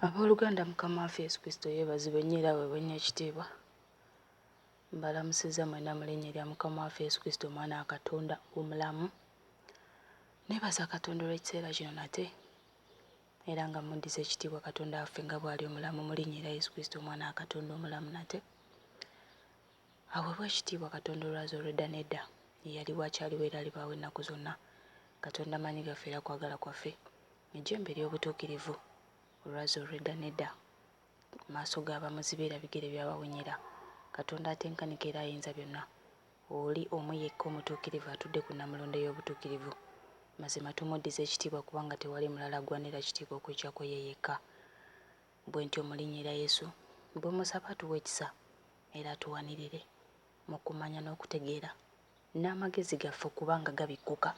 Abooluganda Mukama waffe Yesu Kristo yeebazibwe nnyo era aweebwe nnyo ekitiibwa. Mbalamusizza mwenna mu linnya erya Mukama waffe Yesu Kristo Omwana wa Katonda omulamu. Neebaza Katonda olw'ekiseera kino nate era nga muddiza ekitiibwa Katonda waffe nga bw'ali omulamu mu linnya erya Yesu Kristo Omwana wa Katonda omulamu nate. Aweebwe ekitiibwa Katonda Olwazi olw'edda n'edda, eyaliwo, akyaliwo era alibaawo ennaku zonna. Katonda maanyi gaffe era kwagala kwaffe, ejjembe ery'obutuukirivu, Olwazi olw'edda n'edda. Maaso ga bamuzibe era bigere bya bawenyera. Katonda atenkanika era ayinza byonna, Oli omu yekka omutuukirivu atudde ku nnamulondo ey'obutuukirivu. Mazima tumuddiza ekitiibwa kubanga tewali mulala agwanira kitiibwa okuggyako ye yekka. Bwentyo mu linnya erya Yesu bwe mmusaba atuwe ekisa era atuwanirire mu kumanya n'okutegeera n'amagezi gaffe okuba nga gabikkuka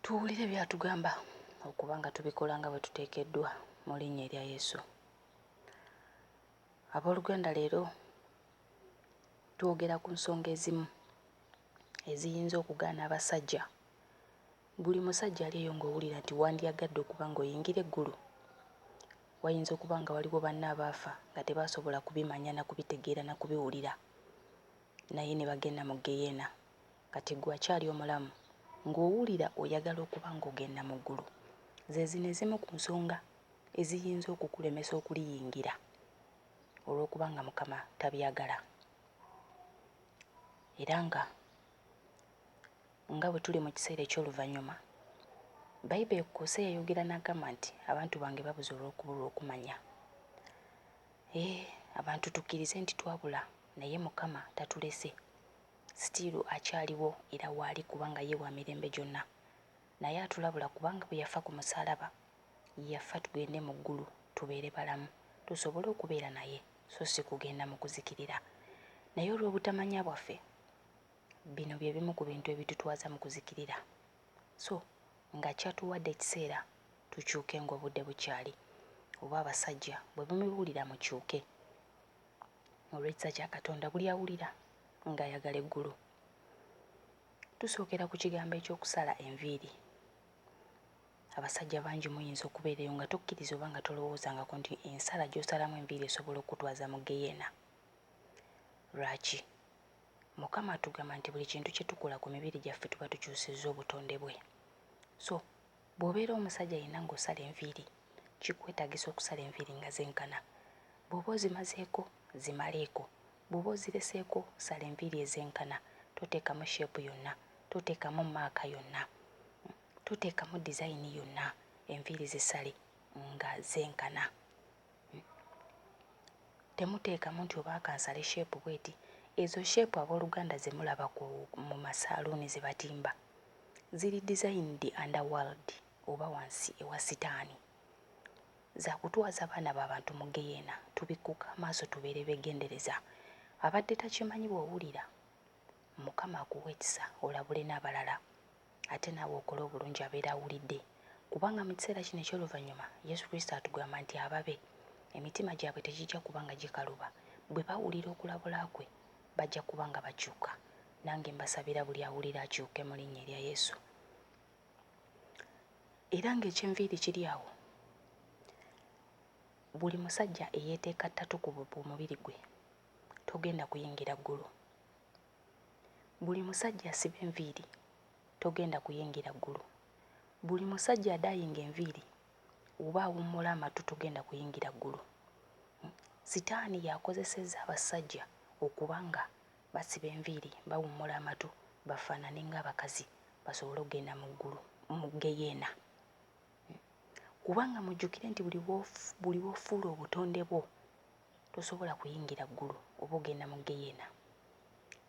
tuwulire by'atugamba okuba nga tubikola nga bwe tuteekeddwa mu linnya erya Yesu. Abooluganda leero twogera ku nsonga ezimu eziyinza okugaana abasajja. Buli musajja ali eyo ng'owulira nti wandyagadde okuba ng'oyingira eggulu, wayinza okuba nga waliwo banno abaafa nga tebaasobola kubimanya na kubitegeera na kubiwulira naye ne bagenda mu ggeyeena. Kati ggwe akyali omulamu ng'owulira oyagala okuba ng'ogenda mu ggulu, ze zino ezimu ku nsonga eziyinza okukulemesa okuliyingira olw'okuba nga Mukama tabyagala. Era nga Nga bwe tuli mu kiseera eky'oluvannyuma, Bayibuli Koseya yayogera n'agamba nti, Abantu bange babuze olw'okubulwa okumanya. Eeh, abantu tukkirize nti twabula, naye Mukama tatulese. Sitiiru akyaliwo era waali kubanga ye wa mirembe gyonna. Naye atulabula kubanga bwe yafa ku musaalaba, yafa tugende mu ggulu tubeere balamu, tusobole okubeera naye, so si kugenda mu kuzikirira. Naye olw'obutamanya bwaffe, Bino bye bimu ku bintu ebitutwaza mu kuzikirira. So nga akyatuwadde ekiseera tukyuke ng'obudde bukyali. Oba abasajja bwe mubiwulira mukyuke. Olw'ekisa kya Katonda buli awulira ng'ayagala eggulu. Tusookera ku kigambo eky'okusala enviiri. Abasajja bangi muyinza okubeera eyo nga tokkiriza oba nga tolowoozangako nti ensala gy'osalamu enviiri esobola okukutwaza mu ggeyeena. Lwaki? Mukama atugamba nti buli kintu kyetukola ku mibiri gyaffe tuba tukyusizza obutonde bwe. So bwobeera omusajja yenna nga osala enviiri kikwetagisa okusala enviiri nga zenkana. Bwoba ozimazeeko zimaleeko, bwoba ozireseeko sala enviiri ezenkana toteekamu shape yonna, toteekamu mark yonna, toteekamu design yonna enviiri zisale nga zenkana. Temuteekamu nti oba kansale shape bweti. Ezo shape abooluganda ze mulaba ku mu masaaluuni ze batimba ziri designed under world oba wansi ewa sitaani. Za kutwaza baana ba bantu mu ggeyeena. Tubikkuke amaaso tubeere beegendereza. Abadde takimanyi bw'owulira Mukama akuwe ekisa olabule n'abalala. Ate naawe okole obulungi abeera awulidde. Kubanga mu kiseera kino eky'oluvannyuma, Yesu Kristo atugamba nti ababe, emitima gyabwe tegijja kuba nga gikaluba. Bwe bawulira okulabula kwe, bajja kuba nga bakyuka. Nange mbasabira buli awulira akyuke mu linnya erya Yesu. Era ng'ekyenviiri kiri awo, buli musajja eyeeteeka ttatu ku mubiri gwe, togenda kuyingira ggulu. Buli musajja asiba enviiri togenda kuyingira ggulu. Buli musajja adayinga enviiri oba awummula amatu togenda kuyingira ggulu. Sitaani y'akozesezza abasajja okuba nga basiba enviiri, bawummula amatu bafaanane ng'abakazi basobole okugenda mu ggulu mu ggeyeena. Kubanga mujjukire nti buli lw'ofuula obutonde bwo tosobola kuyingira ggulu oba ogenda mu ggeyeena.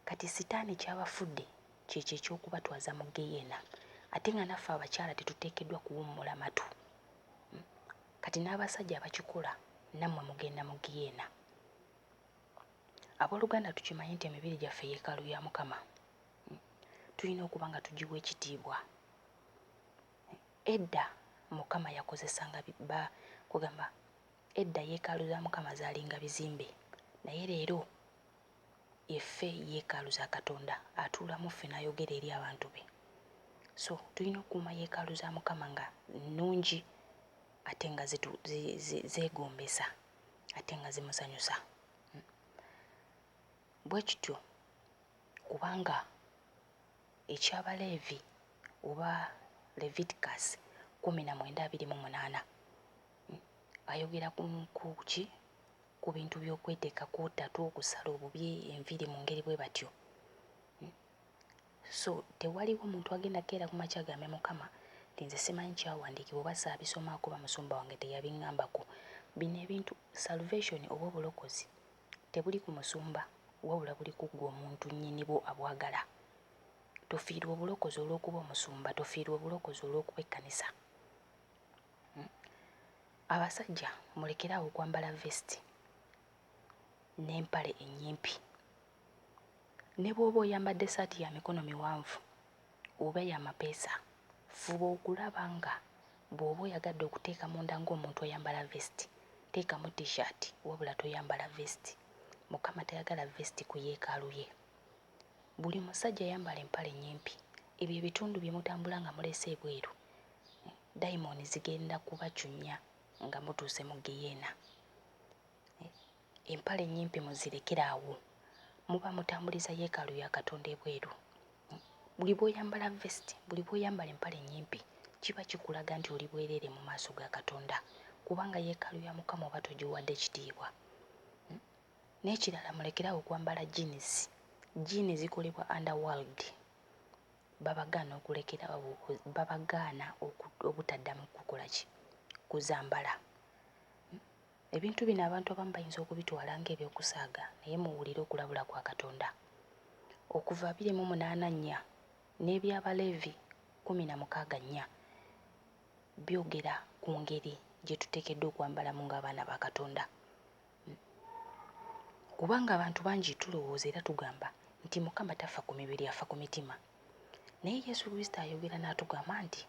Kati sitaani ky'abafudde kyekyo eky'okubatwaza mu ggeyeena. Ate nga naffe abakyala tetuteekeddwa kuwummula matu. Kati n'abasajja abakikola nammwe mugenda mu ggeyeena. Abooluganda tukimanye nti emibiri gyaffe yeekaalu ya Mukama. Tulina okuba nga tugiwa ekitiibwa. Edda Mukama yakozesanga ba kugamba Edda yeekaalu za Mukama zaalinga bizimbe, naye leero yeffe yeekaalu za Katonda atuula mu ffe n'ayogera eri abantu be. So tulina okukuuma yeekaalu za Mukama nga nnungi, ate nga zeegombesa ate nga zimusanyusa. Bwe kityo kubanga Eky'Abaleevi oba Leviticus 19:28 ayogera ku ki? Ku bintu by'okweteekako ttatu, okusala obubi enviiri mu ngeri bwe batyo. So tewaliwo muntu agenda kukeera ku makya agambe Mukama nti nze simanyi kyawandiikibwa oba saabisomaako oba musumba wange teyabiŋŋambako. Bino ebintu salvation oba obulokozi tebuli ku musumba wabula buli ku ggwe omuntu nnyini bwo abwagala. Tofiirwa obulokozi olw'okuba omusumba, tofiirwa obulokozi olw'okuba ekkanisa. Abasajja mulekere awo okwambala vest n'empale ennyimpi. Ne bw'oba oyambadde ssaati ya mikono miwanvu oba ya mapeesa, fuba okulaba nga bw'oba oyagadde okuteeka munda ng'omuntu ayambala vest, teekamu T-shirt wabula toyambala vest. Mukama tayagala vest ku yeekaalu ye. Buli musajja yambala empale ennyimpi. Ebyo ebitundu bye mutambula nga mulese ebweru, dayimooni zigenda kubacunya nga mutuuse mu ggeyeena. Empale ennyimpi muzirekere awo. Muba mutambuliza yeekaalu ya Katonda ebweru. Buli bw'oyambala vest, buli bw'oyambala empale ennyimpi, kiba kikulaga nti oli bwereere mu maaso ga Katonda kubanga yeekaalu ya Mukama oba togiwadde kitiibwa. N'ekirala mulekere awo okwambala jeans. Jjiini zikolebwa under world. Babagaana okulekera babagaana obutaddamu kukola ki? Kuzambala. Ebintu bino abantu abamu bayinza okubitwala ng'ebyokusaaga naye muwulire okulabula kwa Katonda. Okuva 28 4 n'Ebyabaleevi 16 4 byogera ku ngeri gye tuteekeddwa okwambalamu ng'abaana ba Katonda. Kubanga abantu bangi tulowooza era tugamba nti Mukama tafa ku mibiri afa ku mitima. Naye Yesu Kristo ayogera n'atugamba nti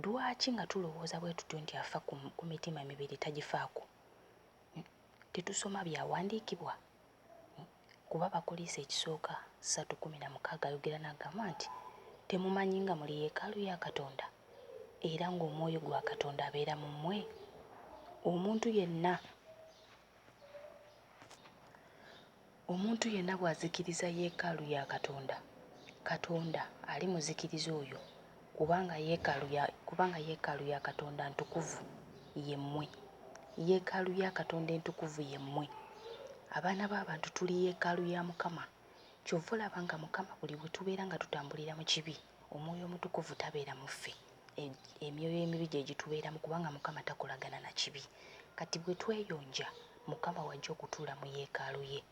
lwaki nga tulowooza bwe tutyo nti afa ku mitima emibiri tagifaako? Tetusoma byawandiikibwa? Kuba Abakoliisi ekisooka 3:16 ayogera n'agamba nti temumanyi nga muli yeekaalu ya Katonda era ng'omwoyo gwa Katonda abeera mu mmwe? Omuntu yenna Omuntu yenna bw'azikiriza yeekaalu ya Katonda, Katonda alimuzikiriza oyo, kubanga yeekaalu ya, kubanga yeekaalu ya Katonda ntukuvu, ye mmwe. Yeekaalu ya Katonda entukuvu ye mmwe. Abaana b'abantu tuli yeekaalu ya Mukama. Ky'ova olaba nga Mukama buli bwe tubeera nga tutambulira mu kibi, Omwoyo Omutukuvu tabeera mu ffe. Emyoyo emibi gye gitubeeramu kubanga Mukama takolagana na kibi. Kati bwe tweyonja, Mukama w'ajja okutuula mu yeekaalu ye.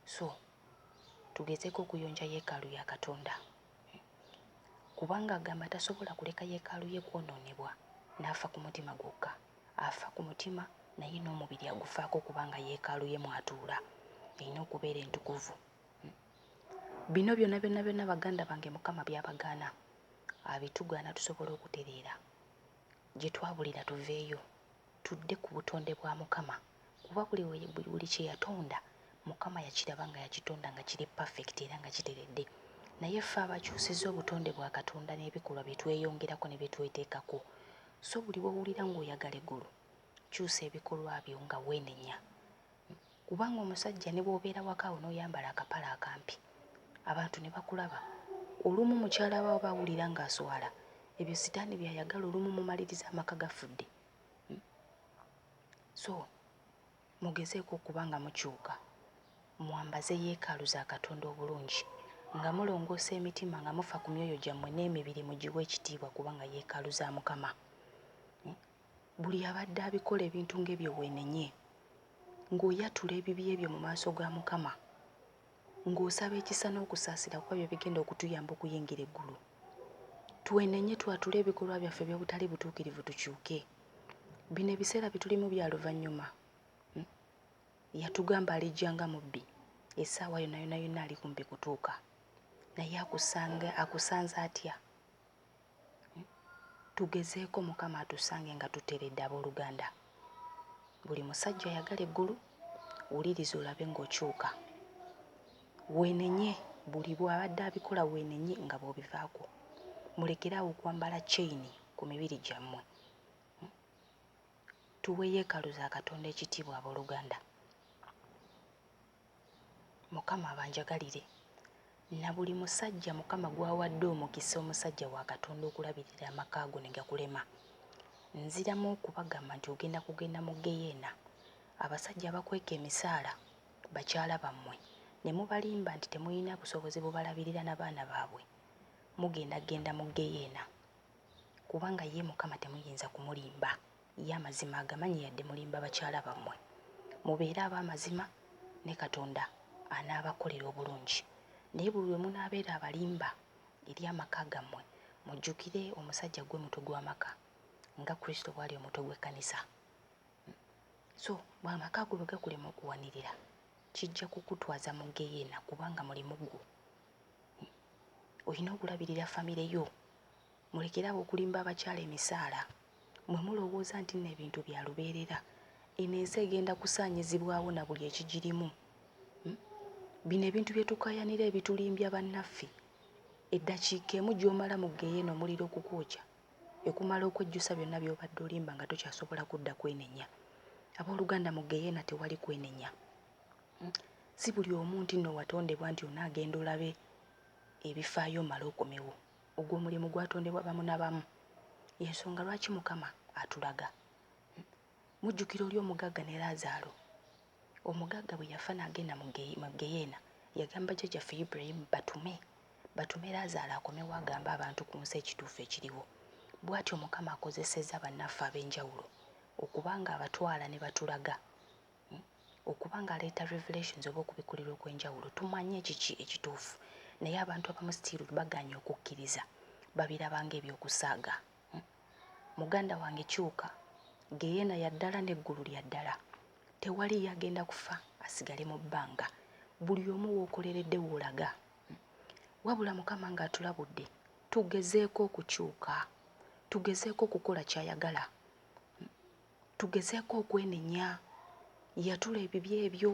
So, tugezeeko okuyonja yeekaalu ya Katonda. Kubanga agamba tasobola kuleka yeekaalu ye kwonoonebwa n'afa ku mutima gwokka. Afa ku mutima naye n'omubiri agufaako kubanga yeekaalu ye mw'atuula erina okubeera entukuvu. Bino byonna byonna byonna baganda bange Mukama by'abagaana abitugaana tusobole okutereera. Gye twabulira tuveeyo tudde ku butonde bwa Mukama kuba buli buli kye yatonda Mukama yakiraba nga yakitonda nga kiri perfect era nga kiteredde. Naye ffe abakyusizza obutonde bwa Katonda n'ebikolwa bye tweyongerako ne bye tweteekako. So buli w'owulira ng'oyagala eggulu, kyusa ebikolwa byo nga weenenya. Kubanga omusajja ne bw'obeera waka awo n'oyambala akapale akampi abantu ne bakulaba, olumu mukyala wo aba awulira ng'aswala. Ebyo sitaani by'ayagala olumu mumaliriza amaka gafudde. So mugezeeko okuba nga mukyuka mwambaze yeekaalu za Katonda obulungi nga mulongoosa emitima nga mufa ku myoyo gyammwe n'emibiri mugiwe ekitiibwa kubanga yeekaalu za Mukama. Buli abadde abikola ebintu ng'ebyo weenenye, ng'oyatula ebibi ebyo mu maaso ga Mukama, ng'osaba ekisa n'okusaasira kuba bye bigenda okutuyamba okuyingira eggulu. Twenenye twatule ebikolwa byaffe eby'obutali butuukirivu tukyuke. Bino ebiseera bye tulimu bya luvannyuma. Yatugamba alijja nga mubbi, essaawa yonna yonna yonna ali kumpi kutuuka. Naye akusange akusanze atya? Tugezeeko Mukama atusange nga tuteredde abooluganda. Buli musajja ayagala eggulu, wuliriza olabe ng'okyuka. Weenenye buli bw'abadde abikola weenenye nga bw'obivaako. Mulekere awo okwambala chain ku mibiri gyammwe. Tuwe yeekaalu za Katonda ekitiibwa abooluganda. Mukama abanjagalire. Na buli musajja Mukama gw'awadde omukisa omusajja wa Katonda okulabirira amaka go ne gakulema. Nziramu okubagamba nti ogenda kugenda mu ggeyeena. Abasajja abakweka emisaala bakyala bammwe ne mubalimba nti temulina busobozi bubalabirira na baana baabwe, mugenda genda mu ggeyeena. Kubanga ye Mukama temuyinza kumulimba. Ye amazima agamanyi yadde mulimba bakyala bammwe. Mubeere ab'amazima ne Katonda anaabakolera obulungi. Naye buli lwe munaabeera abalimba eri amaka gammwe, mujjukire omusajja gwe mutwe gw'amaka nga Kristo bw'ali omutwe gw'ekkanisa. So amaka go bwe gakulema okuwanirira, kijja kukutwaza mu ggeyeena kubanga mulimu gwo. Olina okulabirira famire yo. Mulekere awo okulimba abakyala emisaala. Mwe mulowooza nti nno ebintu bya lubeerera. Eno ensi egenda kusaanyizibwawo na buli ekigirimu. Bino ebintu bye tukaayanira ebitulimbya bannaffe, eddakiika emu gy'omala mu ggeyeena omuliro okukwokya, ekumala okwejjusa byonna by'obadde olimba nga tokyasobola kudda kwenenya. Abooluganda mu ggeyeena tewali kwenenya. Si buli omu nti nno watondebwa nti onaagenda olabe ebifaayo omale okomewo. Ogwo omulimu gwatondebwa bamu na bamu. Y'ensonga lwaki Mukama atulaga. Mujjukira oli omugagga ne Laazaalo? Omugagga bwe yafa n'agenda mu ggeyeena, yagamba jjajjaffe Ibulayimu batume, batume Laazaalo akomewo agambe abantu ku nsi ekituufu ekiriwo. Bw'atyo Mukama akozesezza bannaffe ab'enjawulo okuba nga abatwala ne batulaga Okuba nga aleeta revelations oba okubikkulirwa okw'enjawulo tumanye kiki ekituufu naye abantu abamu still bagaanye okukkiriza babiraba nga eby'okusaaga. Muganda wange kyuka, ggeyeena ya ddala n'eggulu lya ddala. Tewaliiyo agenda kufa asigale mu bbanga. Buli omu w'okoleredde w'olaga. Wabula Mukama nga atulabudde tugezeeko okukyuka, tugezeeko okukola ky'ayagala. Tugezeeko okwenenya. Yatula ebibi ebyo.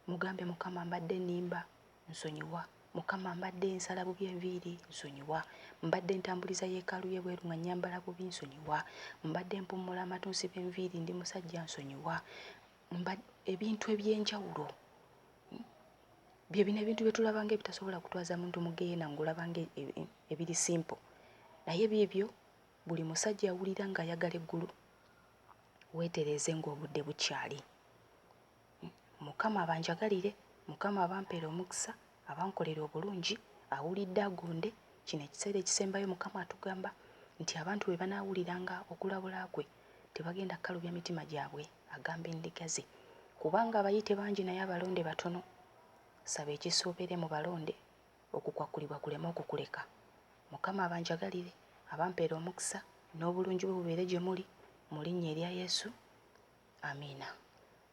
Mugambe, Mukama, mbadde nnimba. Nsonyiwa. Mukama, mbadde nsala bubi enviiri. Nsonyiwa. Mbadde ntambuliza yeekaalu yo ebweru nga nnyambala bubi. Nsonyiwa. Mbadde mpummula amatu nsiba enviiri, ndi musajja. Nsonyiwa. Mba, ebintu eby'enjawulo. Bye bino ebintu bye tulaba nga ebitasobola kutwaza muntu mu ggeyeena nga olaba nga e, e, ebiri simple. Naye biibyo, buli musajja awulira nga ayagala eggulu. Weetereeze ng'obudde bukyali. Mukama abanjagalire, Mukama abampeere omukisa, abankolere obulungi, awulidde agonde. Kino ekiseera ekisembayo Mukama atugamba nti abantu bwe banaawuliranga okulabula kwe, tebagenda kukalubya mitima gyabwe, agamba endiga ze. Kubanga abayite bangi naye abalonde batono. Saba ekisa obeere mu balonde. Okukwakkulibwa kuleme okukuleka. Mukama abanjagalire, abampeere omukisa, n'obulungi bwe bubeere gye muli, mu Linnya erya Yesu. Amiina.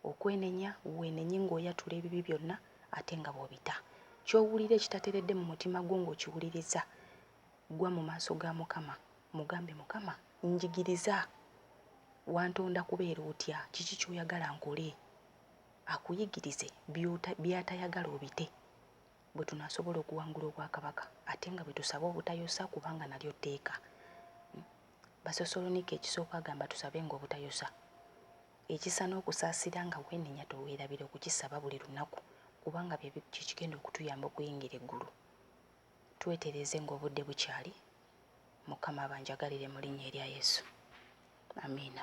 Okwenenya, weenenye nga oyatula ebibi byonna ate nga bw'obita. Ky'owulira ekitateredde mu mutima gwo nga okiwulirizza, ggwa mu maaso ga Mukama, mugambe, Mukama, njigiriza. Wantonda kubeera otya? Kiki ky'oyagala nkole? Akuyigirize by'atayagala obite. Bwe tunaasobola okuwangula obwakabaka, ate nga bwe tusaba obutayosa, kubanga nalyo tteeka. Bassessaloniika ekisooka agamba tusabenga obutayosa. Ekisa n'okusaasira nga weenenya toweerabira okukisaba buli lunaku kubanga bye kye kigenda okutuyamba okuyingira eggulu. Twetereeze ng'obudde bukyali. Mukama abanjagalire mu linnya erya Yesu. Amiina.